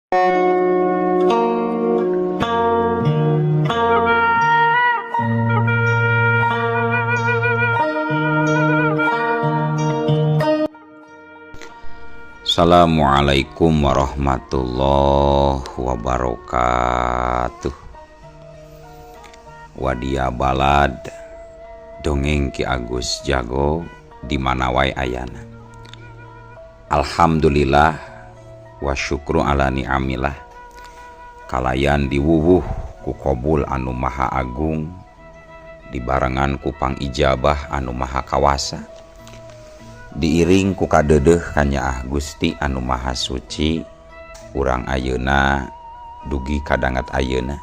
Assalamualaikum warahmatullahi wabarakatuh. Wadia balad dongeng Ki Agus Jago di mana wae ayana. Alhamdulillah wa syukru ala ni'amillah. Kalayan diwuwuh ku qabul anu maha agung, dibarengan ku pangijabah anu maha kawasa, diiring ku kadeudeuh kanyaah Gusti anu maha suci. Urang ayeuna dugi kadangat ayeuna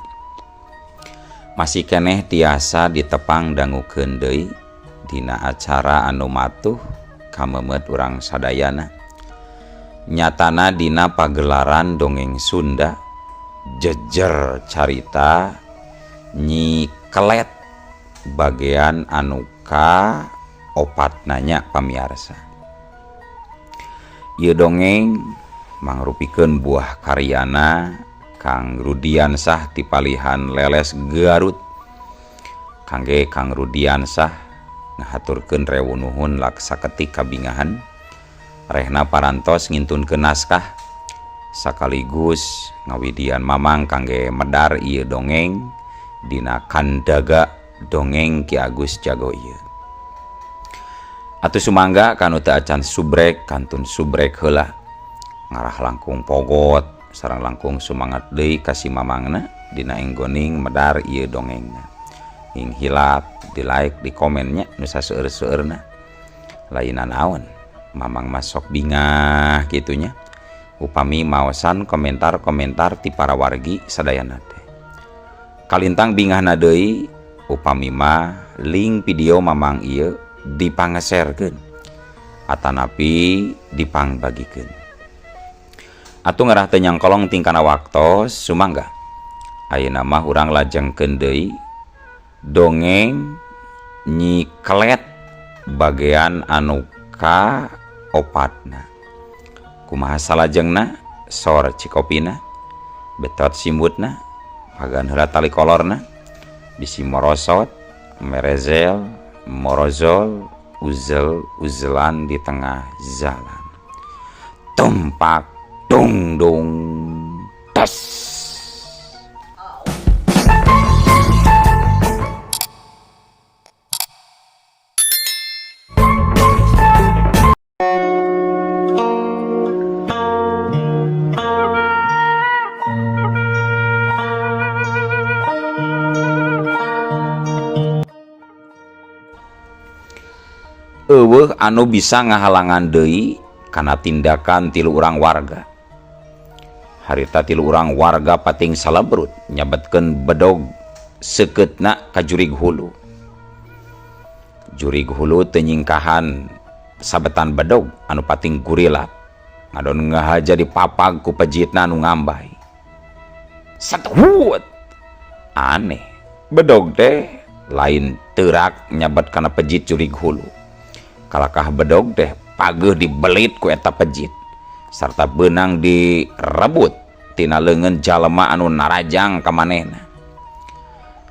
masih keneh tiasa ditepang dangukeun deui dina acara anu matuh kamemet urang sadayana, nyatana dina pagelaran dongeng Sunda jejer carita Nyi Kelet bagian anu ka opat nanya pamiarsa. Ieu dongeng mangrupikeun buah karyana Kang Rudiansah ti palihan Leles Garut. Kangge Kang Rudiansah ngahaturkeun rewu nuhun laksaketik kabingahan rehna parantos ngintunkeun naskah sakaligus ngawidian mamang kangge medar ieu dongeng dina kandaga dongeng Ki Agus Jago ieu. Atuh sumangga kanu teu acan subrek kantun subrek heula, ngarah langkung pogot sareng langkung sumangat deui ka si mamangna dina enggoning medar ieu dongengna. Ing hilap di like di komennya nu saseueur-seueurna. Lain naon mamang masok bingah kitunya upami maosan komentar-komentar ti para wargi sadayana teh. Kalintang bingahna deui upami mah link video mamang ieu dipangeserkeun atanapi dipangbagikeun. Atuh ngarah teu nyangkolong tingkana waktos sumangga ayeuna mah urang lajengkeun deui dongeng Nyi Kelet bagian anu ka opatna. Kumaha salajengna sor cikopina betot simbutna pagan heula tali kolorna bisi morosot merezel morozol uzel uzelan di tengah jalan, tumpak dung dung tas. Eueuh anu bisa ngahalangan deui kana tindakan tilu urang warga. Harita tilu urang warga pating salebrut nyabetkeun bedog seukeutna ka jurig hulu. Jurig hulu teu nyingkahan sabetan bedog anu pating gurilap ngadon ngahaja dipapag ku pejitna anu ngambay. Satuhut aneh bedog teh lain teurak nyabet kana pejit jurig hulu. Kalakah bedog teh pageuh dibelit ku eta pejit sarta beunang direbut tina leungeun jalema anu narajang ka manehna.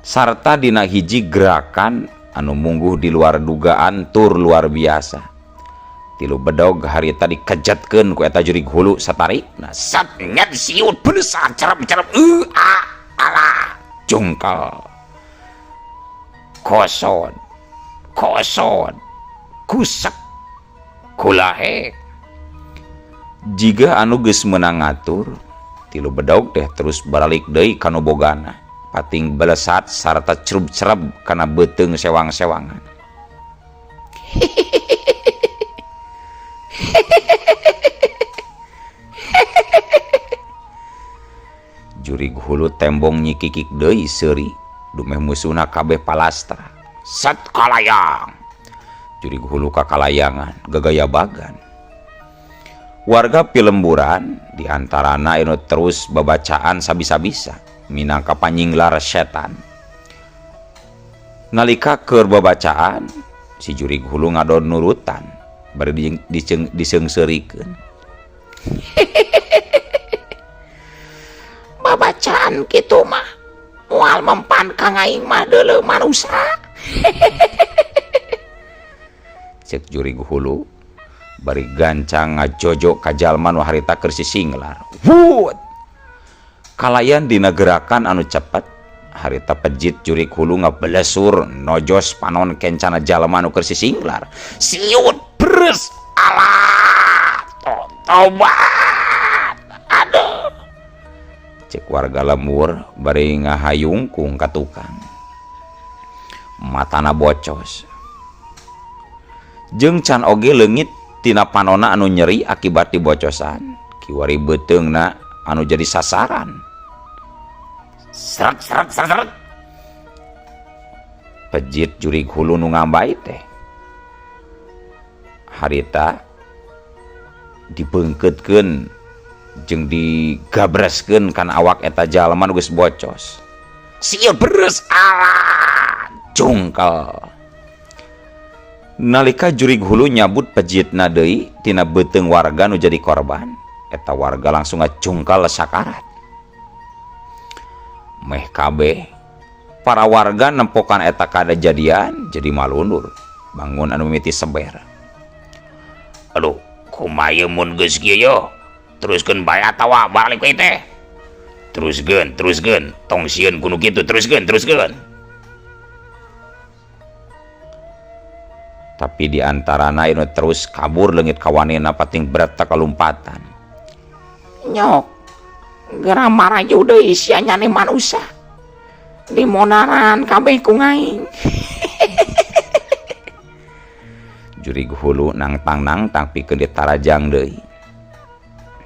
Sarta dina hiji gerakan anu mungguh di luar dugaan tur luar biasa. Tilu bedog harita dikejatkeun ku eta jurig hulu satarikna. Sat nyet siut beuleusan cerep-cerep a ala jungkel. Kosod kosod kusak kulahe. Jiga anu geus meunang ngatur tilu bedog teh terus baralik deui ka nu bogana pating belesat sarta cerub-cereb kana beuteung sewang-sewangan. Jurig hulu tembong nyikikik deui seuri dumeh musuhna kabeh palastra. Sat kalayang. Jurig hulu ka kalayangan gagaya bagan. Warga pilemburan diantarana anu terus babacaan sabisa-bisa minangka panyinglar setan. Nalika keur babacaan si jurig hulu ngadon nurutan bari diseungseurikeun. Pan kitu mah moal mempan ka aing mah deuleu manusia. Cek jurig hulu bari gancang ngajojo ka jalma nu harita keur sisinglar. Wut! Kalayan dina gerakan anu cepet harita pejit jurig hulu ngabelesur nojos panon kencana jalma nu keur sisinglar. Siut bres alah tobat. Aduh. Cek warga lembur bari ngahayungkung ka tukang. Matana bocos. Jeung can oge leungit tina panona anu nyeri akibat dibocosan. Kiwari beuteungna anu jadi sasaran. Srek srek srek srek. Pejit jurig hulu nu ngambay teh. Harita dibeungkeutkeun jeung digabreskeun kana awak eta jalma nu geus bocos. Sieu beres alah jungkel. Nalika jurig hulu nyabut pejitna deui tina beuteung warga nu jadi korban, eta warga langsung ngajungkal sakarat. Meh kabeh para warga nempokan eta kadajadian jadi malundur, bangun anu mimiti seber. Aduh, kumaha ieu mun geus kieu yo? Teruskeun bae atawa balik we teh. Teruskeun, teruskeun, tong sieun ku nu kitu, teruskeun, teruskeun. Tapi di antarana anu terus kabur leungit kawanina pating berat kalompatan. Nyok, geura maraju deui sia nyane manusa. Dimonaran kabeh ku ngaing. Jurig hulu nangtang-nangtang pikeun ditarajang deui.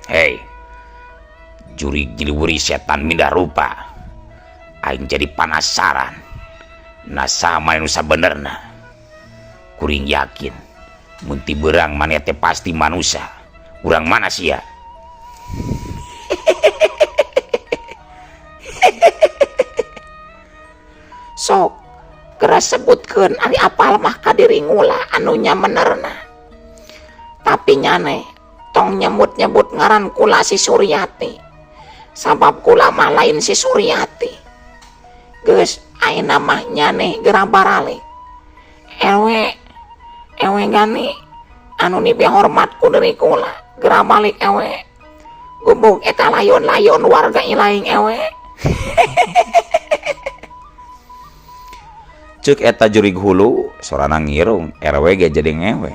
Hei, jurig nyiliwuri setan mindah rupa. Aing jadi panasaran. Nasa maneh nu sabenerna. Kuring yakin mun ti beurang maneh teh pasti manusia. Urang mana sia? Sok geura sebutkeun ari apal mah ka diri ngula anu nya menerna. Tapi nyane tong nyebut-nyebut ngaran kula si Suryati. Sabab kula mah lain si Suryati. Geus ayeuna mah nyane geura baralik. Ewe ewe gani anu dibihormat ku diri kula geura balik ewe. Gubuk eta layon-layon warga ilaing ewe. Cek eta jurig hulu sorana ngirung, RW ge jadi ngewe.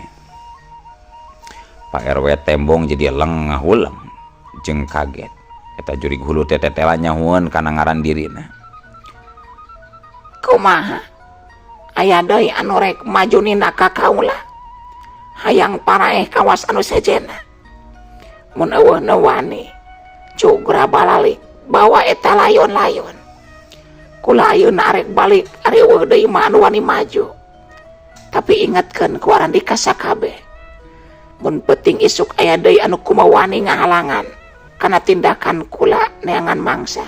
Pak RW tembong jadi leng ngahuleng jeung kaget. Eta jurig hulu teh tetela nyahueun kana ngaran dirina. Kumaha? Aya deui anu rek maju nindak ka kaula. Hayang paraeh kawas anu sejenna. Mun eueuh nu wani, cugra balalik bawa eta layon-layon. Kula ayeuna arek balik ari eueuh deui mah anu wani maju. Tapi ingetkeun ku arandika sakabeh. Mun penting isuk aya deui anu kumaha wani ngahalangan kana tindakan kula neangan mangsa.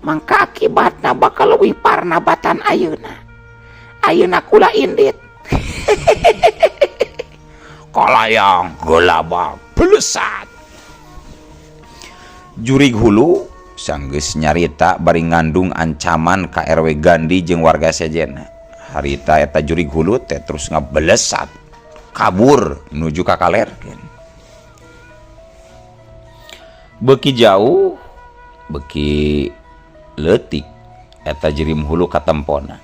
Mangka akibatna bakal leuwih parna batan ayeuna. Ayeuna kula indit. Kalayang gelabak belesat. Jurig hulu sanggeus nyarita bari ngandung ancaman ka RW Gandhi jeung warga sejenna. Harita eta jurig hulu teh terus ngabelesat kabur nuju ka kalerkeun. Beuki jauh beuki leutik eta jirim hulu katempona.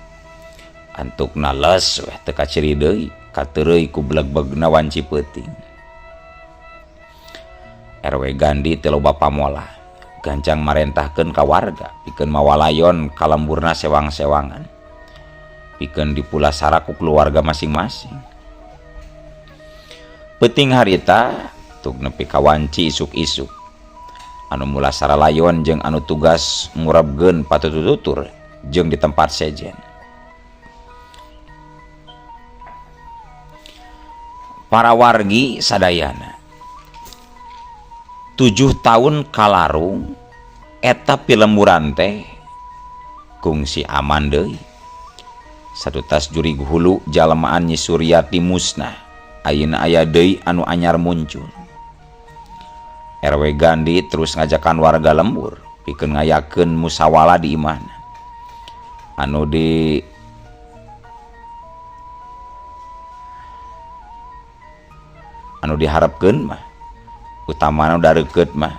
Antukna les weh teu kaciri deui, kateureuy ku blegbegna wanci peuting. RW Gandhi teh loba pamolah, gancang marentahkeun ka warga pikeun mawalayon ka lemburna sewang-sewangan, pikeun dipulasara ku keluarga masing-masing. Peuting harita tug nepi ka wanci isuk-isuk. Anu mulasara layon jeung anu tugas ngurebkeun patututur jeung di tempat sejen. Para wargi sadayana 7 tahun kalarung eta pilemburan teh kungsi aman deui. Satutas jurig hulu jalemaan Nyi Suryati musnah, ayeuna aya deui anu anyar muncul. RW Gandhi terus ngajakan warga lembur Pikeun ngayakeun musawala di imahna. Anu di anu diharapkeun mah utamana dareukeut mah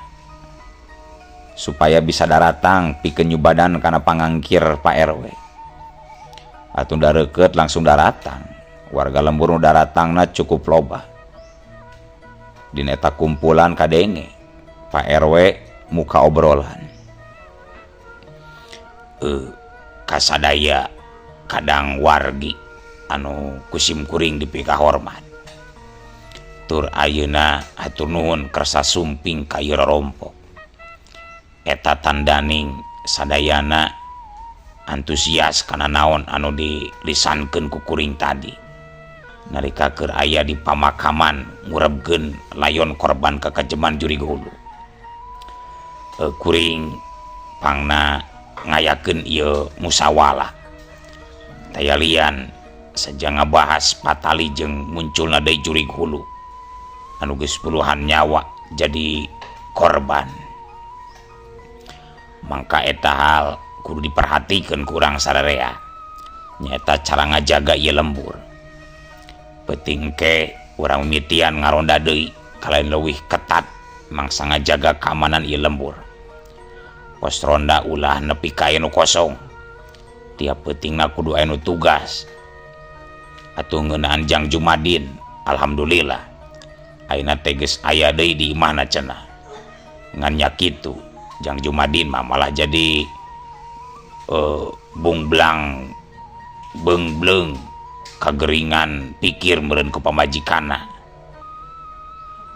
supaya bisa daratang pikeun nyubadan kana pangangkir Pak RW. Atuh dareukeut langsung daratang. Warga lembur nu daratangna cukup loba. Dina eta kumpulan kadenge Pak RW muka obrolan. Kasadaya kadang wargi anu kusim kuring dipikahormat. Tur ayeuna hatur nuhun kersa sumping ka ieu rorompok. Eta tandaning sadayana antusias kana naon anu dilisankeun ku kuring tadi. Nalika keur aya di pamakaman ngurebkeun layon korban kekajeman jurig hulu. Kuring pangna ngayakeun ieu musawala. Taya lian saja ngabahas patali jeung munculna deui jurig hulu anu geus puluhan nyawa jadi korban. Mangka eta hal kudu diperhatikeun ku urang sararea. Nyaeta cara ngajaga ieu lembur. Peuting ke urang mimitian ngaronda deui kalayan leuwih ketat mangsa ngajaga keamanan ieu lembur. Pos ronda ulah nepi ka aya nu kosong. Tiap peutingna kudu aya nu tugas. Atuh ngeunaan Jang Jumadin, alhamdulillah. Ayeuna teh geus aya deui di imahna cenah. Ngan nya kitu, Jang Jumadin mah malah jadi bungblang beungbleng kageringan pikir meureun ku pamajikanna.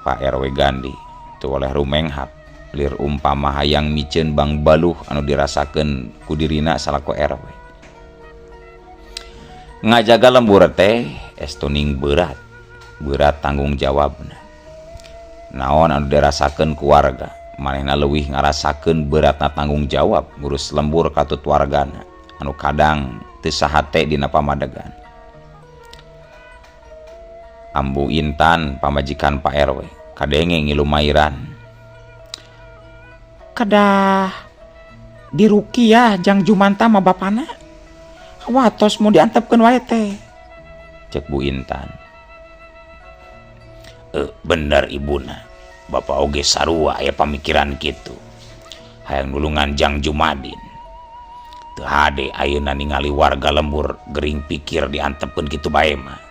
Pak RW Gandhi teu oleh rumenghap lir umpama hayang miceun bang baluh anu dirasakeun ku dirina salaku RW. Ngajaga lembur teh estuning berat, berat tanggung jawabna. Naon anu dirasakeun ku warga, manehna leuwih ngarasakeun beratna tanggung jawab ngurus lembur katut wargana anu kadang teu sahate dina pamadegan. Ambu Intan pamajikan Pak RW kadenge ngilumairan. Kedah dirukiah Jang Jumanta mah bapana. Watos mau diantepkeun wae teh. Cek Bu Intan. Bener ibuna. Bapak oge sarua aya pamikiran kitu. Hayang nulungan Jang Jumadin. Teu hade ayeuna ningali warga lembur gering pikir diantepkeun kitu bae mah.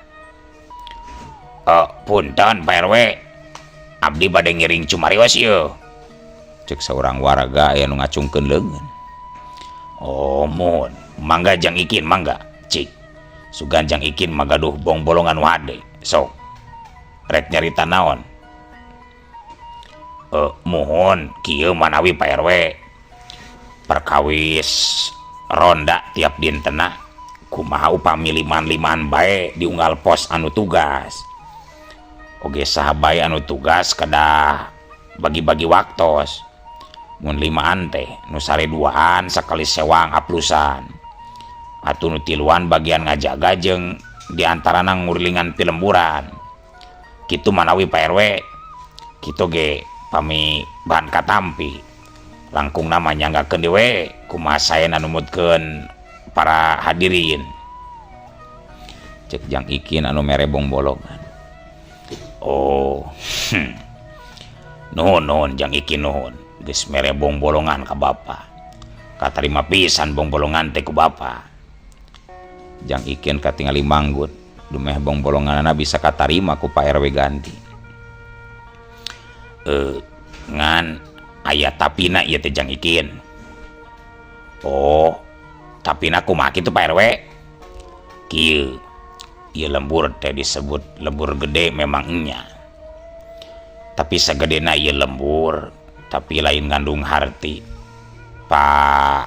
Punten Pak RW. Abdi bade ngiring cumarios ieu. Cek saurang warga aya nu ngacungkeun leungeun. Oh mun, mangga Jang Ikin mangga. Cik. Sugan Jang Ikin mah gaduh bongbolongan nu hade. Sok. Rek nyarita naon? Muhun kieu manawi Pak RW. Perkawis ronda tiap dintena kumaha upami liman-liman bae diunggal pos anu tugas. Oge saha bae anu tugas kedah bagi-bagi waktos. Mun limaan teh nu sare duaan sakali sewang aplusan. Atuh nu tiluan bagian ngajaga jeung diantarana ngurilingan pilemburan. Kitu manawi Pak RW. Kitu ge pami bahan katampi. Langkungna mah nyanggakeun deui we kumaha saena numutkeun para hadirin. Cek Jang Ikin anu mere bongbolongan. Oh, Nuhun nuhun Jang Ikin nuhun. Geus mere bongbolongan ka bapa. Katarima pisan bongbolongan teh ku bapa. Jang Ikin katingali manggut. Dumeh bongbolonganana bisa katarima ku Pak RW Gandhi. Ngan aya tapina ieu teh Jang Ikin. Oh, tapina kumaha kitu Pak RW? Kieu. Ieu lembur teh disebut lembur gede memang nya. Tapi sagedena ieu lembur, tapi lain ngandung harti. Pa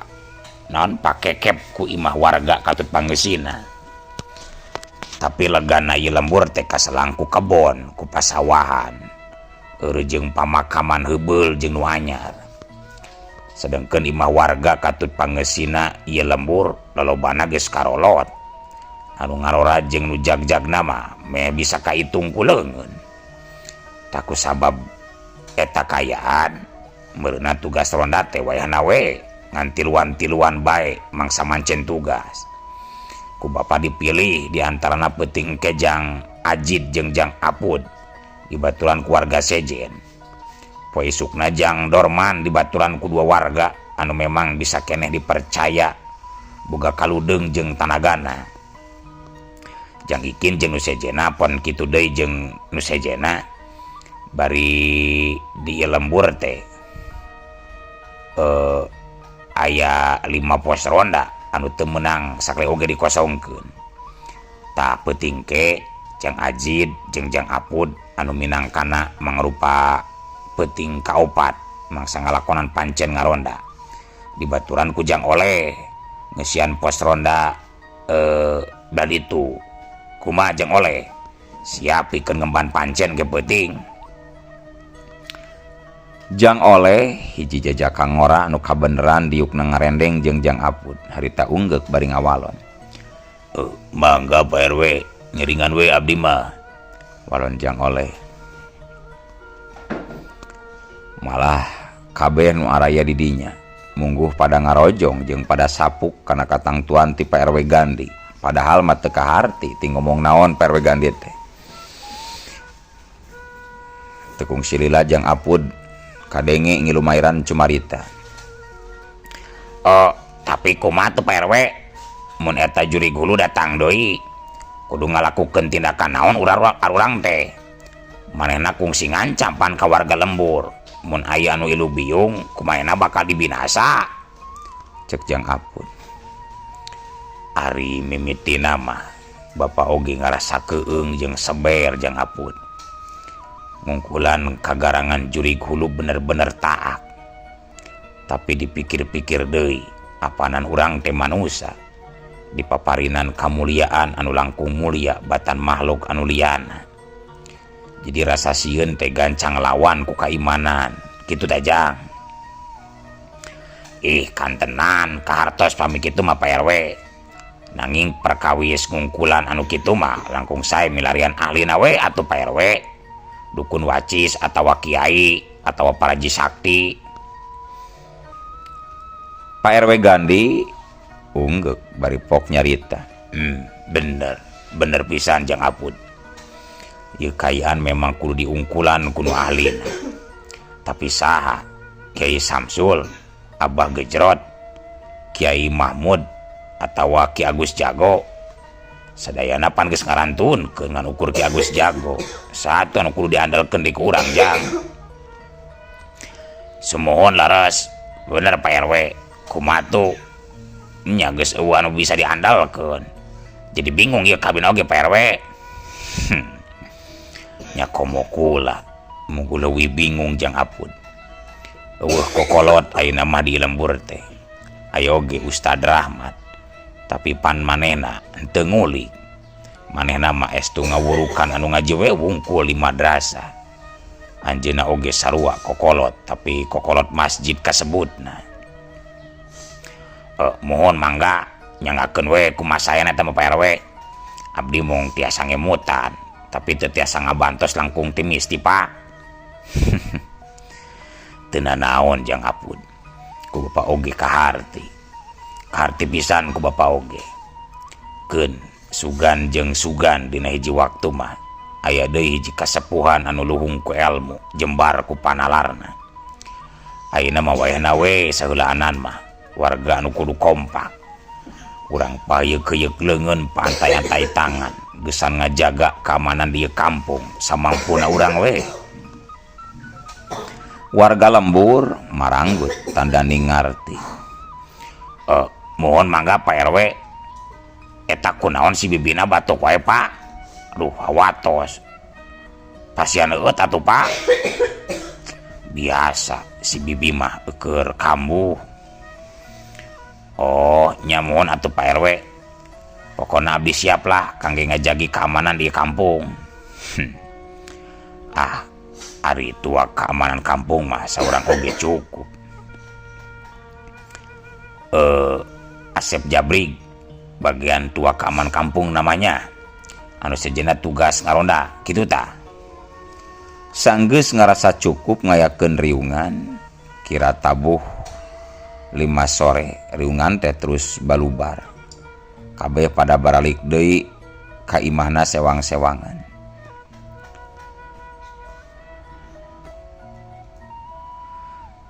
naon pakekep ku imah warga katut pangeusina. Tapi legana ieu lembur teh kaselang ku kebon, ku pasawahan. Eureun jeung pamakaman heubeul jeung nu anyar. Sedengkeun imah warga katut pangeusina ieu lembur lolobana geus karolot. Anu ngarora jeung nu jagjagna mah meh bisa kaitung ku leungeun. Taku sabab eta kayaan Meureunna tugas ronda teh wayahna we ngan tiluan-tiluan bae mangsa mancen tugas. Ku bapa dipilih di antarana peuting engke Jang Ajid jeung Jang Apud dibaturan ku warga sejen. Poe isukna Jang Dorman dibaturan ku dua warga anu memang bisa keneh dipercaya boga kaludeung jeung tanagana. Jang Ikin jeung nu sejenna pon kitu deui jeung nu sejenna bari di lembur teh aya 5 pos ronda anu teu meunang sakali oge dikosongkeun. Tah peuting ke Jang Ajid jeung Jang Apud anu minangkana mangrupa peuting kaopat mangsa ngalakonan pancen ngaronda dibaturan ku Jang Oleh ngeusian pos ronda daditu. Kumaha Jang Oleh siap pikeun ngemban pancen ge peuting. Jang Oleh hiji jajaka ngora anu kabeneran diukna ngarendeng jeung Jang Apud harita unggeuk bari ngawalon. Mangga Pak RW ngiringan we abdi mah walon Jang Oleh. Malah kabeh nu araya di dinya mungguh pada ngarojong jeung pada sapuk kana katangtuan ti Pak RW Gandhi. Padahal mah teu kaharti ti ngomong naon Pak RW Gandhi teh. Teu kungsi lila Jang Apud kadenge ngilumairan cumarita. Oh, tapi kumaha tuh Pak RW? Mun eta jurig hulu datang deui, kudu ngalakukeun tindakan naon urang teh. Manehna kungsi ngancam pan ka warga lembur. Mun aya anu ilu biung, kumaha bakal dibinasa. Cek Jang Apud. Ari mimitina mah bapa oge ngarasa keung jeung seber Jang Apud. Ngungkulan kagarangan jurig hulu bener-bener taak. Tapi dipikir-pikir deui, apanan urang teh manusa dipaparinan kamuliaan anu langkung mulia batan makhluk anu liyana. Jadi rasa sieun teh gancang lawan ku kaimanan. Kitu teh Jang. Ih kantenan kahartos pami kitu mah Pak RW. Nanging perkawis ngungkulan anu kitu mah langkung sae milarian ahlina we atuh Pak RW. Dukun wacis atawa kiai atawa paraji sakti. Pak RW Gandhi unggeuk bari pok nyarita. Bener, bener pisan Jang Apud. Ieu kaayaan memang kudu diungkulan ku nu ahlina. Tapi saha? Kiai Samsul, Abah Gejrot, Kiai Mahmud atawa Ki Agus Jago. Sadayana pan geus ngarantunkeun ngan ukur Ki Agus Jago. Satu anu kudu diandalkeun di ku urang Jang. Sumuhun laras, bener Pak RW. Kumaha tuh? Nya geus eueuh anu bisa diandalkeun. Jadi bingung ieu kabin oge Pak RW. Nya komo kula, munggu leuwih bingung Jang Apud. Eueuh kokolot ayeuna mah di lembur teh. Ayo ge Ustad Rahmat. Tapi pan manehna henteu ngulik. Manehna mah estu ngawurukan anu ngaji we wungkul di madrasah. Anjeunna oge sarua kokolot, tapi kokolot masjid kasebutna. Mohon mangga nyangakeun we kumaha saena eta mah Pak RW. Abdi mung tiasa ngemutan, tapi teu tiasa ngabantos langkung ti misti Pak. Teu nanaon Jang Apud. Ku bapa oge kaharti. Kaharti pisan ku bapa oge. Keun sugan jeung sugan dina hiji waktu mah aya deui hiji kasepuhan anu luhung ku elmu jembar ku panalarna. Ayeuna mah wayahna we saheulaanan mah warga anu kudu kompak. Urang payeuk-keyeuk leungeun pantai-antai tangan gesan ngajaga keamanan di kampung samampuna urang we. Warga lembur maranggut tandani ngarti. Mohon mangga Pak RW. Eta kunaon si bibina batuk wae Pak. Aduh hawatos. Pasian eueut atuh Pak. Biasa si bibi mah eueur kambuh. Oh nya mohon atuh Pak RW. Pokona abdi siap lah kangge ngajagi keamanan di kampung. Ah, ari tua keamanan kampung mah saurang oge cukup. Asep Jabrig bagian tua keamanan kampung namanya. Anu sejenna tugas ngaronda kitu tah. Sanggeus ngarasa cukup ngayakeun riungan, Kira tabuh 5 sore riungan teh terus balubar. Kabeh pada baralik deui ka imahna sewang-sewangan.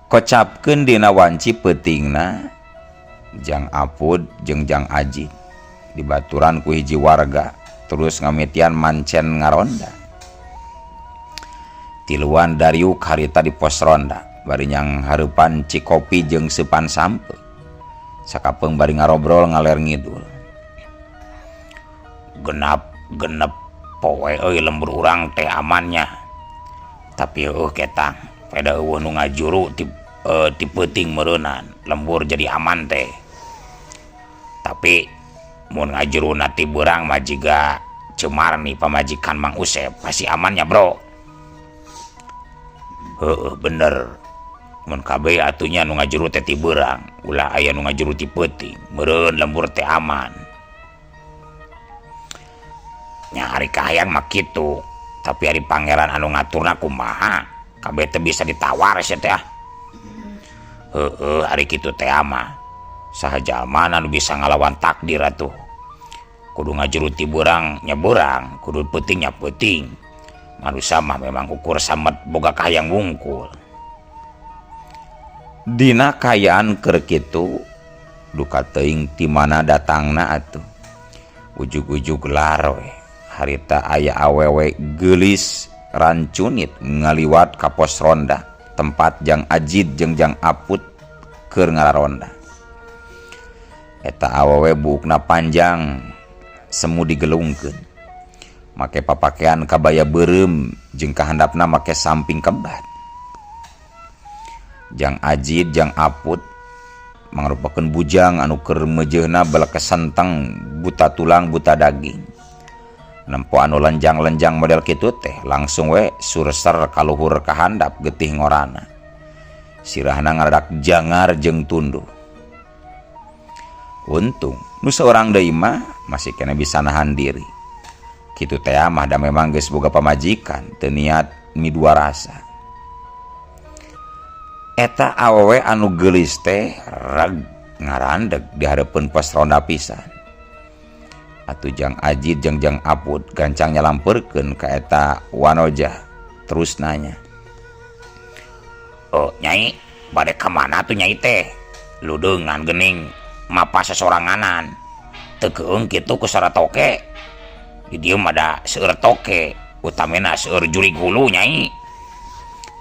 Kocapkeun dina wanci peutingna Jang Apud jeung Jang Ajid dibaturan ku hiji warga terus ngamitian mancen ngaronda. Tiluan dariuk harita di pos ronda bari nyang hareupan cikopi jeung seupan sampe. Sakapeung bari ngarobrol ngaler ngidul. Genap genep poe euy lembur urang teh amannya. Tapi eueuh ketang peda eueuh nu ngajuru ti peuting meureunan lembur jadi aman teh. Tapi mun ngajuruna ti beurang mah jiga cemar nih pamajikan Mang Usep pasti amannya bro. Heeh bener. Mun kabeh atunya nu ngajuru teh ti beurang, ulah aya nu ngajuru ti peuting, meureun lembur teh aman. Nya ari kahayang mah kitu, tapi ari pangeran anu ngaturna kumaha? Kabeh teh bisa ditawar sia teh ah. Heeh, ari kitu teh mah. Saha jalma anu bisa ngalawan takdir atuh. Kudu ngajuru ti beurang nya beurang, kudu peuting nya peuting. Manusa mah memang ukur samet boga kahayang wungkul. Dina kaayaan keur kitu duka teuing ti mana datangna atuh. Ujug-ujug laroe harita aya awewe geulis rancunit ngaliwat ka pos ronda tempat Jang Ajid jeung Jang Apud keur ngararonda. Eta awewe buukna panjang semu digelungkeun. Make papakean kabaya beureum jeung kahandapna make samping kebat. Jang Ajid Jang Apud mangrupakeun bujang anu keur meujeuhna belekes senteng buta tulang buta daging. Nempo anu lenjang-lenjang model kitu teh langsung we surser kaluhur kahandap getih ngorana. Sirahna ngaradak jangar jeung tunduh. Untung nu saurang deui mah masih kena bisa nahan diri. Kitu teh mah da memang geus boga pamajikan teu niat midua rasa. Eta awewe anu geulis teh reg ngarandeg di hareupeun pos ronda pisan. Atuh Jang Ajid jeung Jang Apud gancang nyalampeurkeun ka eta wanoja terus nanya. Oh, nyai, bade ka mana tuh nyai teh? Ludeungan geuning mapa sasoranganan. Teu keung kitu ku sora toke. Di dieu mah da seueur toke, utamina seueur jurig hulu nyai.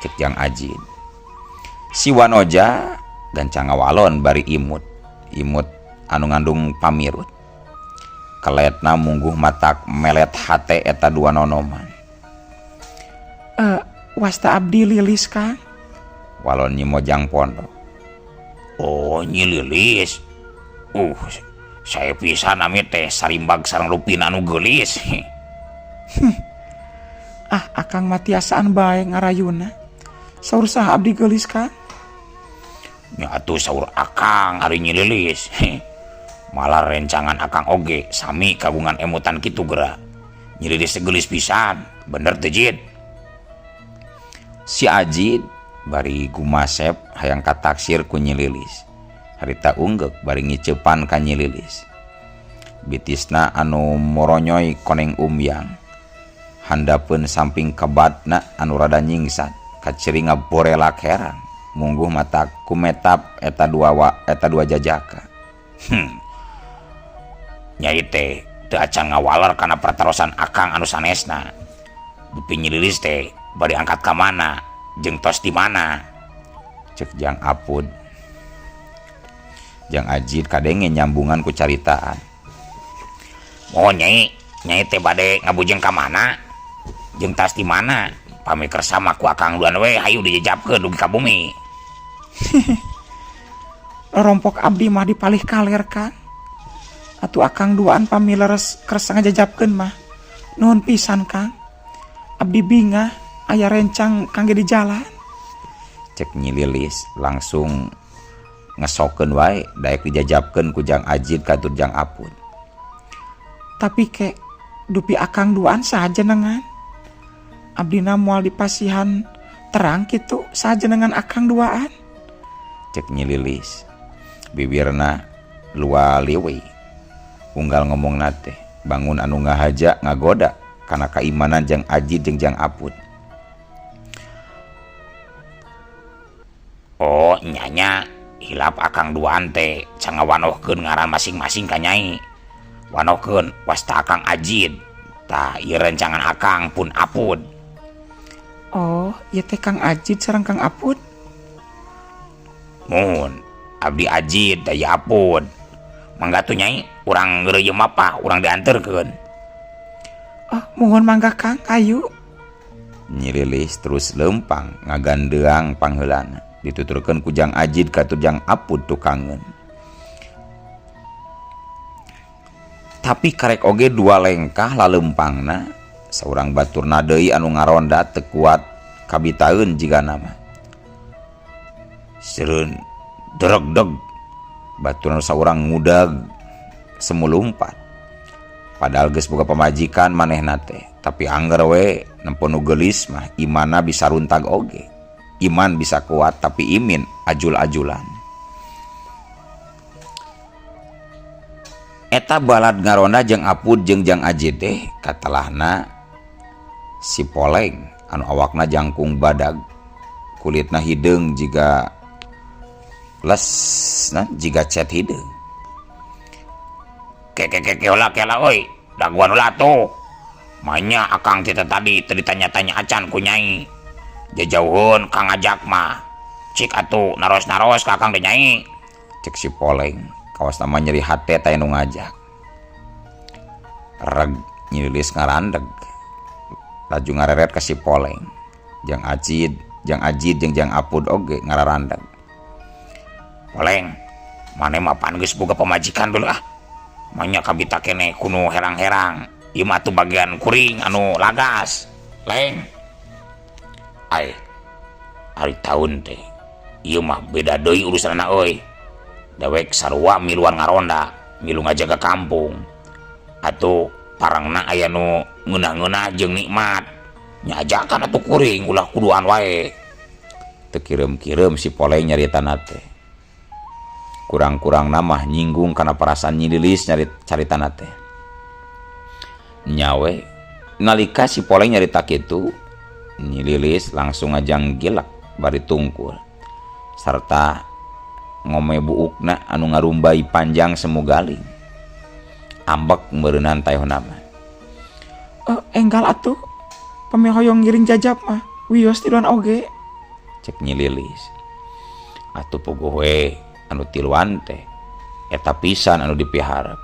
Cek Jang Ajid. Si wanoja gancang ngawalon bari imut. Imut anu ngandung pamirut. Keletna mungguh matak melet hate eta dua nonoman. Wasta abdi Lilis Kang. Walon Nyi Mojang Pondok. Oh Nyi Lilis. Saya pisan ami teh sarimbag sareng rupina anu geulis. Ah akang mah tiasaan bae ngarayuna. Saur saha abdi geulis Kang? Nya atuh saur akang ari Nyi Lilis. Malah rencangan akang oge sami kagungan emutan kitu geura. Nyi Lilis teh geulis pisan, bener teh Jid? Si Ajid bari gumasep hayang kataksir ku Nyi Lilis. Harita unggeuk bari ngiceupan ka Nyi Lilis. Bitisna anu moronyoy koneng umyang. Handapeun samping kebatna anu rada nyingsat, kaciri ngaborelak herang. Mungguh mata kumetap eta dua wa, eta dua jajaka. Nyai teh teu acan ngawaler kana pertarosan akang anu sanesna. Dupi Nyi Lilis teh bade angkat ka mana jeung tos di mana? Cek Jang Apud. Jang Ajid kadenge nyambungan ku caritaan. Oh nyai, nyai teh bade ngabujeng ka mana? Jeung tas di mana? Pami kersa mah ku akang duan we hayu dijejapkeun dugi ka bumi. Rompok abdi mah dipalih kaler Kang. Atuh akang duaan pami leres kersa ngajajapkeun mah. Nuhun pisan Kang. Abdi bingah aya rencang kangge di jalan. Cek Nyi Lilis langsung ngesokeun wae daek dijajapkeun ku Jang Ajid katur Jang Apud. Tapi ke dupi akang duaan sajenengan. Abdina moal dipasihan terang kitu sajenengan akang duaan. Cek Nyi Lilis. Bibirna lualiwi. Unggal ngomongna teh bangun anu ngahaja ngagoda kana kaimanan Jang Ajid jeung Jang Apud. Oh nyanya hilap akang duaan teh cangawanohkeun ngaran masing-masing ka nyai. Wanohkeun wasta akang Ajid. Tah ieu rencangan akang pun Apud. Oh, ieu teh Kang Ajid sareng Kang Apud. Mun abdi Ajid da ieu Apud. Mangga tuh nyai, urang ngeureuyeuh mapah, urang dianterkeun. Oh, muhun mangga Kang, ayu. Nyi Lilis terus leumpang ngagandeang pangheulana. Dituturkeun ku Jang Ajid ka Jang Apud tukangeun. Tapi karek oge dua lengkah laleumpangna, saurang baturna deui anu ngaronda teu kuat kabitaeun jigana mah. Seureun dregdeg baturna saurang ngudag semu lumpat. Padahal geus boga pamajikan manehna teh, tapi angger we nempo nu geulis mah imana bisa runtag oge. Iman bisa kuat tapi imin ajul-ajulan. Eta balad ngaronda jeung Apud jeung Jang Ajid teh katelahna si Poleng anu awakna jangkung badag, kulitna hideung jiga les na jiga cet hideung. Kekekeke ulah kela euy, daguan ulah tuh. Manya akang teh tadi teu ditanya-tanya acan ku nyai. Jajauheun kang ngajak mah. Cik atuh naros-naros ka akang teh nyai. Cek si Poleng, kawas nama nyeri hate teh nu ngajak. Reg Nyi Lilis ngarandeg. Laju ngareret ka si Poleng. Jang Ajid, Jang Ajid jeung Jang Apud oge ngararandeg. Poleng, maneh mah pan geus boga pamajikan dulu ah. Manya kabita keneh kuno herang-herang. Ieu mah atuh bagian kuring anu lagas. Leng. Ai, ari taun teh. Ieu mah beda deui urusanna euy. Dewek sarua miluan ngaronda, milu ngajaga kampung. Atuh parangna aya nu ngeunah-ngeunah jeung nikmat. Nyajakan atuh kuring ulah kuduan wae. Teu kireum-kireum si Poleng nyaritana teh. Kurang-kurang namah nyinggung kana perasaan Nyi Lilis caritana teh. Nyawe nalika si Poleng nyarita kitu, Nyi Lilis langsung ngajang gilak bari tungkul sarta ngome buukna anu ngarumbai panjang semu galing. Ambek meureunan taehna mah. Enggal atuh pami hoyong ngiring jajap mah wios tiluan oge. Cek Nyi Lilis. Atuh puguh we anu tiluan teh eta pisan anu dipiharep.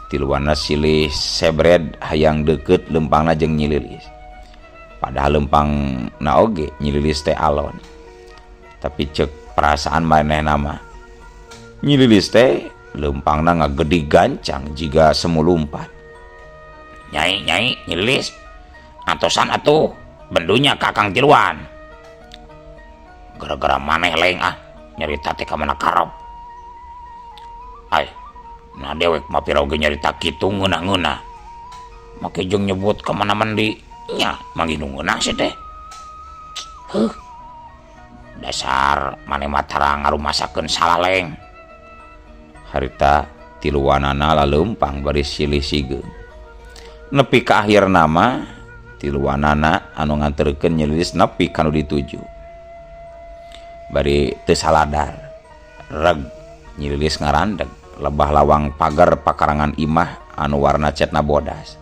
Tiluanna silih sebred hayang deukeut leumpangna jeung Nyi Lilis. Padahal leumpangna oge Nyi Lilis teh alon. Tapi cek perasaan manehna mah Nyi Lilis teh leumpangna ngagedi gancang jiga semu lumpat. Nyai, nyai, Nyi Lilis, antosan atuh bendunya ka Kang Tiluan. Gara-gara maneh leng ah nyarita teh ka mana karep. Ai, nah dewek mah pira oge nyarita kitu ngeunah-ngeunah. Make jeung nyebut ka mana mendi nya manggih nu ngeunah sih teh. Heuh. Dasar maneh mah tara ngarumasakeun salah leng. Harita tiluanana laleumpang bari silih sigeung. Nepi ka akhir nama tiluanana anu nganterkeun Nyi Lilis nepi ka nu dituju. Bari teu saladar. Reg Nyi Lilis ngarandeg lebah lawang pagar pakarangan imah anu warna cetna bodas.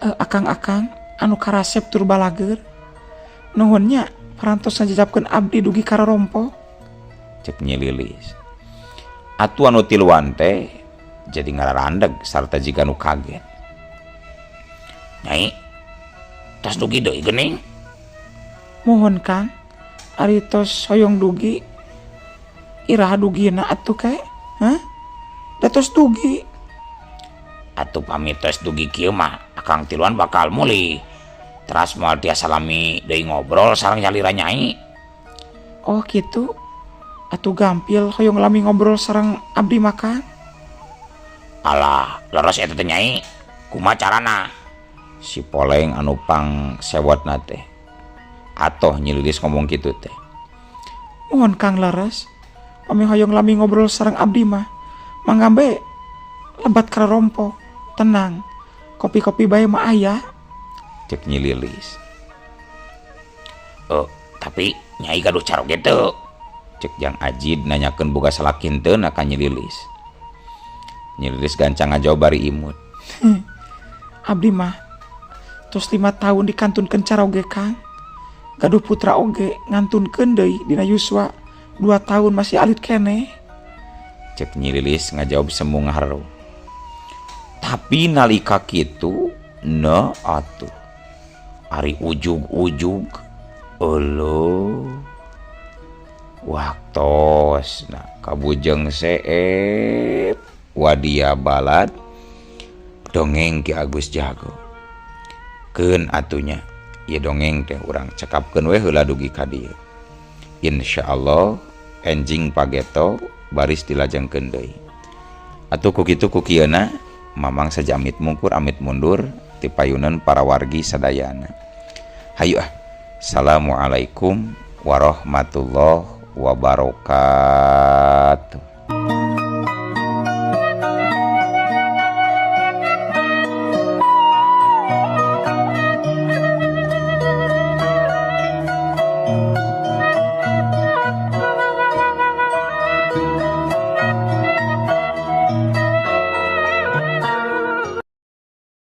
Akang-akang anu karasep tur balager. Nuhun nya parantos ngajajapkeun abdi dugi ka rorompo. Cek Nyi Lilis. Atuh anu tiluan teh jadi ngararandeg sarta jiga nu kaget. Nyai, tos dugi deui geuning. Mohon Kang, ari tos hoyong dugi iraha dugina atuh kae? Hah? Da tos dugi. Atuh pamit tos dugi kieu mah akang tiluan bakal mulih. Teras moal tiasa lami deui ngobrol sareng nyalira nyai. Oh kitu. Atuh gampil hoyong lami ngobrol sareng abdi mah Kang. Alah, leres eta teh nyai. Kumaha carana? Si Poleng anu pang sewotna teh. Atoh Nyi Lilis ngomong kitu teh. Muhun Kang leres. Pami hoyong lami ngobrol sareng abdi mah mangga be lebat ka rompok. Tenang, kopi-kopi bae mah aya. Cek Nyi Lilis. Oh, tapi Nyai gaduh caroge teu? Cek Jang Ajid nanyakeun boga salaki henteu ka Nyi Lilis. Nyi Lilis gancang ngajawab bari imut. Abdi mah tos 5 tahun dikantunkeun caroge, Kang. Gaduh putra oge ngantunkeun deui dina yuswa 2 tahun, masih alit keneh. Cek Nyi Lilis ngajawab semu ngaharu. Tapi nalika kitu na atuh ari ujug-ujug euleuh waktos. Nah, kabujeng seep wadia balad dongeng Ki Agus Jago. Keun atuh nya, ieu dongeng teh urang cekapkeun we heula dugi ka dieu. Insyaallah enjing pageto baris dilajengkeun deui. Atuh ku kitu ku kieuna, Mamang saja amit mungkur amit mundur ti payunan para wargi sadayana. Hayu ah. Assalamualaikum warahmatullahi wabarakatuh.